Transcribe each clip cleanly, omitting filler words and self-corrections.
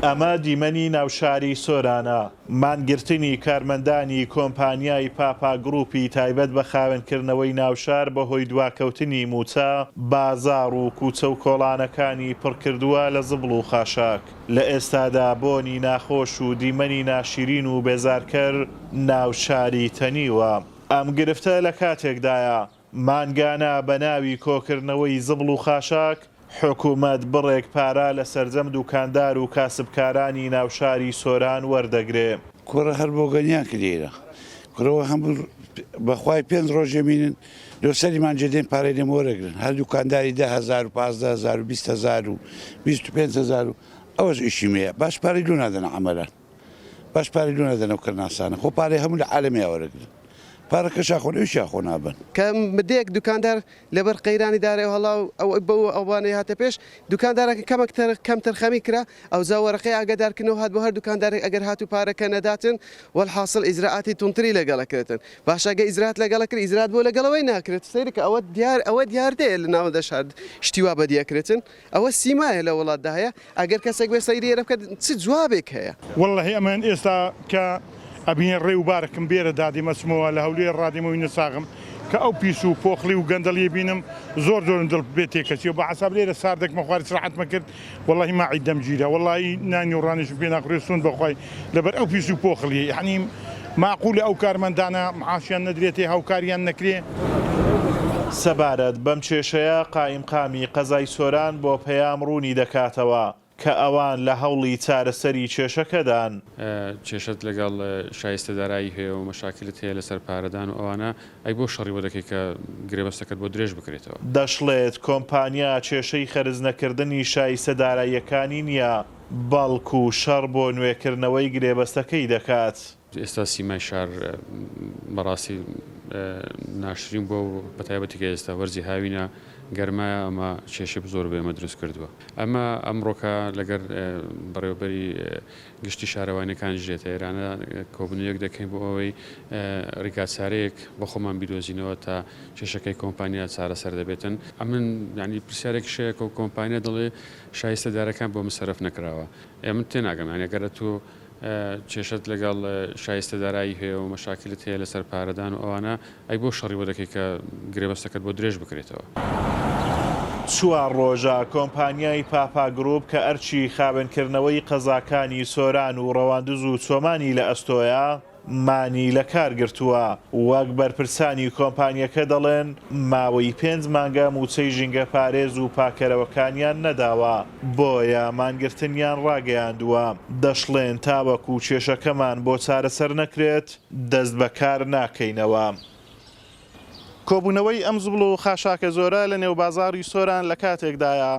ئەمە دیمەنی ناوشاری سۆرانە، مانگرتنی کارمەندانی کۆمپانیای پاپا گڕوپی تایبەت بە خاوێنکردنەوەی ناوشار بەهۆی دواکەوتنی مووچە، بازاڕ و کوچە و کۆڵانەکانی پڕکردووە لە زبڵ و خاشاک. لە ئێستادا بۆنی ناخۆش و دیمەنی ناشیرین و بێزارکەر ناوشاری تەنیوە. ئەم گرفتە لە کاتێکدایە، مانگانە بە ناوی کۆکردنەوەی زبڵ و خاشاک، حکومەت بڕێک پارە لە سەرجەم دوکاندار و کاسبکارانی ناوشاری سۆران وەردەگرێ. کوڕە هەر بۆگەنیان کردیرە کوڕەوە هەموو بەخوای پێنج ڕۆژ یەمینن لۆ سەری مانجێ دێن پارەی لێم وەرەگرن هەر دوکانداری 10 هەزار و 15 هەزار و 20 هەزار و 25 هەزار و ئەوەش ئیشی مەیە باش پارەی لۆ نادەنە عەمەلان باش پارەی لۆ نادەنەو کەرناسانە خۆ پارەی هەموو لە عالەمیا وەرەگرن پارەکەشا خۆن ئەویشیا خۆ نابەن. کە مدەیەک دوکاندار لەبەر قەیرانی دارایی و هەڵا و ئەو بەو ئەوانەی هاتە پێش دوکاندارەکە کەمەک تر کەمتەرخەمی کرا ئەوجا وەرەقەی ئاگادارکردنەوە هات بۆ هەر دوکاندارێک ئەگەر هاتوو پارەکە نەداتن وەلحاسڵ ئیجرائاتی توندتری لەگەڵ ئەکرێتن باشە ئەگەر ئیجرات لەگەڵ ئەکرێت ئیجرات بۆ لەگەڵەوەی ناکرێت سەیرکە ئەوە دیار ئەوە دیاردەیە لە ناوەندە شار شتی وا بەدی ئەکرێتن ئەوە سیمایە لە وڵاتدا هەیە ئەگەر کەسێک بێ سەیری ئێرە بکات چ جوابێک هەیە؟ وەڵلەهی ئەمن ئێستا کە ئەبینێ ڕێ و بارەکم بێرە دادێم ئەچمەوە لە هەولێر ڕادێمەوەی نەساغم کە ئەو پیس و پۆخڵی و گەندەڵیە بینم زۆر زۆرم دڵ پێ تێکەچیە بە عەساب لێرە ساردەکمە خوارد ئیسراحەتمە کرد وەڵلەهی ماعی دەم گیرا وەڵلەهی نانی و ڕانیشم پێ ناخورێ سوند بەخوای لەبەر ئەو پیس و پۆخڵیە یەعنی ماقولە ئەو کارمەندانە معاشیان نەدرێتێ هاوکاریان نەکرێ. سەبارەت بەم کێشەیە قائیمقامی قەزای سۆران بۆ پەیام ڕوونی دەکاتەوە کە ئەوان لە هەوڵی چارەسەری کێشەکەدان. کێشەت لەگەڵ شایستە دارایی هەیە و مەشاکلت هەیە لەسەر پارەدان و ئەوانە، ئەی بۆ شەڕی بۆ دەکەی کە گرێبەستەکەت بۆ درێژ بکرێتەوە؟ دەشڵێت، کۆمپانیا کێشەی خەرجنەکردنی شایستە داراییەکانی نییە، بەڵکو شەڕ بۆ نوێکردنەوەی گرێبەستەکەی دەکات. ئێستا سیمای شار بەڕاستی ناشرین بووە و بەتایبەتی کە ئێستا وەرزی هاوینە گەرمایە ئەمە کێشەی زۆر بۆ ئێمە دروست کردووە. ئەمە ئەمڕۆکە لەگەر بەڕێوەبەری گشتی شارەوانیەکانیش دێتە ئێرانە کۆبوونەوەیەک دەکەین بۆ ئەوەی ڕیگاچارەیەک بۆ خۆمان بیدۆزینەوە تا کێشەکەی کۆمپانیا چارەسەر دەبێتن. ئەمن یانی پرسیارێکیش هەیە کە کۆمپانیا دەڵێ شایستە دارەکان بۆ من سەرف نەکراوە. ئێ من تێناگەم یانی ئەگەر ئەتوو کێشەت لەگەڵ شایستە دارایی هەیە و مەشاکلت هەیە لەسەر پارەدان و ئەوانە، ئەی بۆ شەڕی بۆ دەکەی کە گرێبەستەکەت بۆ درێژ بکرێتەوە؟ چوار ڕۆژە کۆمپانیای پاپا گروپ کە ئەرکی خاوێنکردنەوەی قەزاکانی سۆران و ڕەواندز و چۆمانی لە ئەستۆیە، مانی لە کار گرتووە. وەک بەرپرسانی کۆمپانیەکە دەڵێن، ماوەی پێنج مانگە مووچەی ژینگەپارێز و پاکەرەوەکانیان نەداوە، بۆیە مانگرتنیان ڕاگەیاندووە. دەشڵێن، تاوەکو کێشەکەمان بۆ چارەسەر نەکرێت، دەست بە کار ناکەینەوە. کۆبوونەوەی ئەم زبڵ و خاشاکە زۆرە لە نێو بازاڕی سۆران لە کاتێکدایە،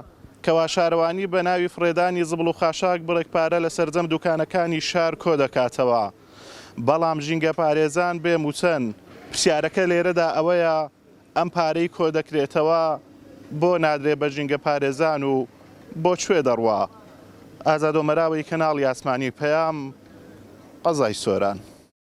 کەوا شارەوانی بە ناوی فڕێدانی زبڵ و خاشاک بڕێک پارە لە سەرجەم دوکانەکانی شار کۆدەکاتەوە، بەڵام ژینگەپارێزان بێ مووچەن، پرسیارەکە لێرەدا ئەوەیە ئەم پارەی کۆدەکرێتەوە بۆ نادرێ بە ژینگەپارێزان و بۆ کوێ دەڕوا؟ ئازاد ئۆمەراوی کەناڵی ئاسمانی پەیام، قەزای سۆران.